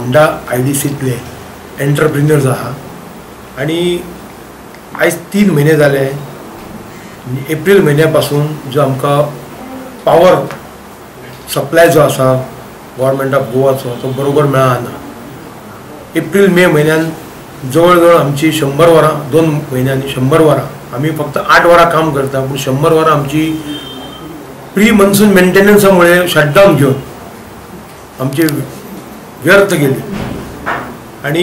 Honda आयडीसींतले एंटरप्रिन्युअर्स आहा आनी आयज 3 म्हयने जाले, एप्रील म्हयन्या पासून जो आमकां पावर सप्लाय जो आसा गव्हर्मेंट ऑफ गोवाचो तो बरोबर मेळना। एप्रील मे म्हयन्यान जवळ जवळ आमची 100 वरां, 2 म्हयन्यांनी 100 वरां, आमी फक्त 8 वरां काम करता पूण 100 वरां आमची प्री मॉन्सून मेंटेनन्सा मुळे शटडावन घेवन आमची व्यर्थ गेली। आनी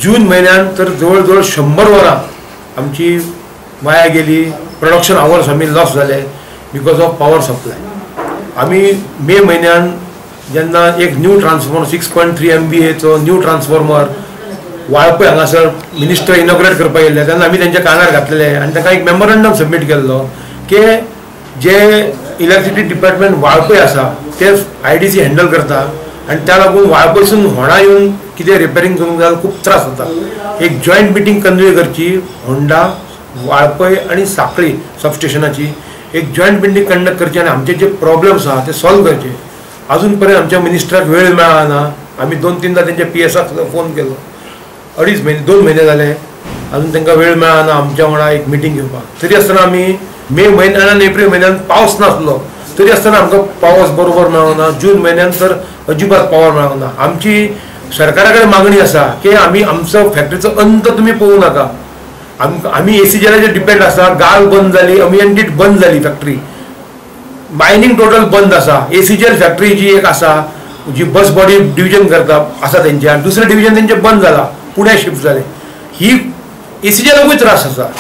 जून म्हयन्यान तर जवळ जवळ 100 वरां आमची वाया गेली। प्रोडक्शन आवर्स आमी लॉस जाले because of power supply. आमी मे म्हयन्यान जेन्ना एक न्यू ट्रान्सफॉर्मर 6.3 MVAचो न्यू ट्रान्सफॉर्मर वाळपय हांगासर मिनिस्टर इनॉग्रेट करपाक येयल्ले तेन्ना आमी तेंच्या कानार घातलेले आनी तांकां एक मेमोरंडम सबमीट केल्लो की जे इलेक्ट्रिसिटी डिपार्टमेंट वाळपय आसा ते IDC handle करता आनी त्या लागून वाळपयसून होंडा येवन कितें रिपेरींग करूंक जाल्यार खूब त्रास जाता। एक जॉयंट मिटींग कन्वे करची होंडा, वाळपय आनी साखळी सबस्टेशनाची एक जॉयंट मिटींग कंडक्ट करची आनी आमचे जे प्रॉब्लम्स आहा ते सॉल्व करचे। अजून पर्यंत आमच्या मिनिस्टराक वेळ मेळना। आमी 2-3दा तेंच्या PSAक सुद्दां फोन केलो, 2.5 म्हयने 2 म्हयने जाले अजून तांकां वेळ मेळना आमच्या वांगडा एक मिटींग घेवपाक। तरी आसतना आमी मे म्हयन्यान आनी एप्रील म्हयन्यान पावस नासलो तरी आसतना आमकां पावस बरोबर मेळना। जून म्हयन्यान तर अजिबात पावर मेळना। आमची सरकारा कडेन मागणी आसा की आमी आमचो फॅक्टरीचो अंत तुमी पळोवं नाका। आमी ACGLाचेर डिपेंड आसा। गाल बंद जाली, अमियंटीट बंद जाली फॅक्टरी, मायनींग टोटल बंद आसा। ACGL factory जी एक आसा जी बस बॉडी डिविजन करता आसा तेंचे आनी दुसरें डिविजन तेंचें बंद जाला, पुण्या शिफ्ट जालें। ही ACGLाकूय त्रास आसा।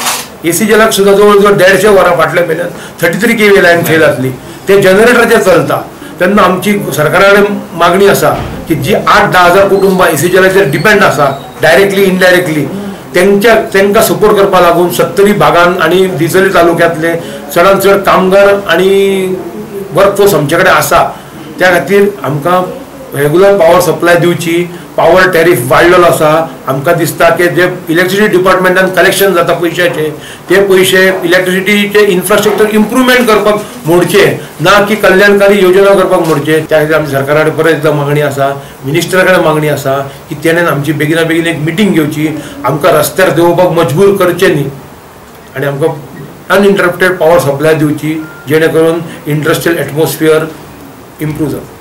ACGLाक सुद्दां जवळ जवळ 150 वरां फाटल्या म्हयन्यान 33 kV line fail आसली, ते जनरेटराचेर चलता। तेन्ना आमची सरकारा कडेन मागणी आसा की जी 8-10 हजार कुटुंबां ACGLाचेर डिपेंड आसा डायरेक्टली इनडायरेक्टली तेंकां सपोर्ट करपाक लागून 70 भागान आनी दिचोली तालुक्यांतले चडान चड कामगार आनी वर्कफोर्स आमचे कडेन आसा। त्या खातीर आमकां रेगुलर पावर सप्लाय दिवची। पावर टॅरीफ वाडलेलो आसा। आमकां दिसता की जे इलेक्ट्रिसिटी डिपार्टमेंटान कलेक्शन जाता पयशाचे ते पयशे इलेक्ट्रिसिटीचे इन्फ्रास्ट्रक्चर इम्प्रुवमेंट करपाक मोडचे, ना की कल्याणकारी योजना करपाक मोडचे। त्या खातीर आमच्या सरकारा कडेन परत एकदां मागणी आसा, मिनिस्टरा कडेन मागणी आसा की तेणेन आमची बेगिना बेगीन एक मिटींग घेवची, आमकां रस्त्यार देंवोवपाक मजबूर करचें न्ही आनी आमकां अनइंटरप्टेड पावर सप्लाय दिवची जेणे करून इंडस्ट्रियल एटमॉस्फियर इम्प्रूव जाता।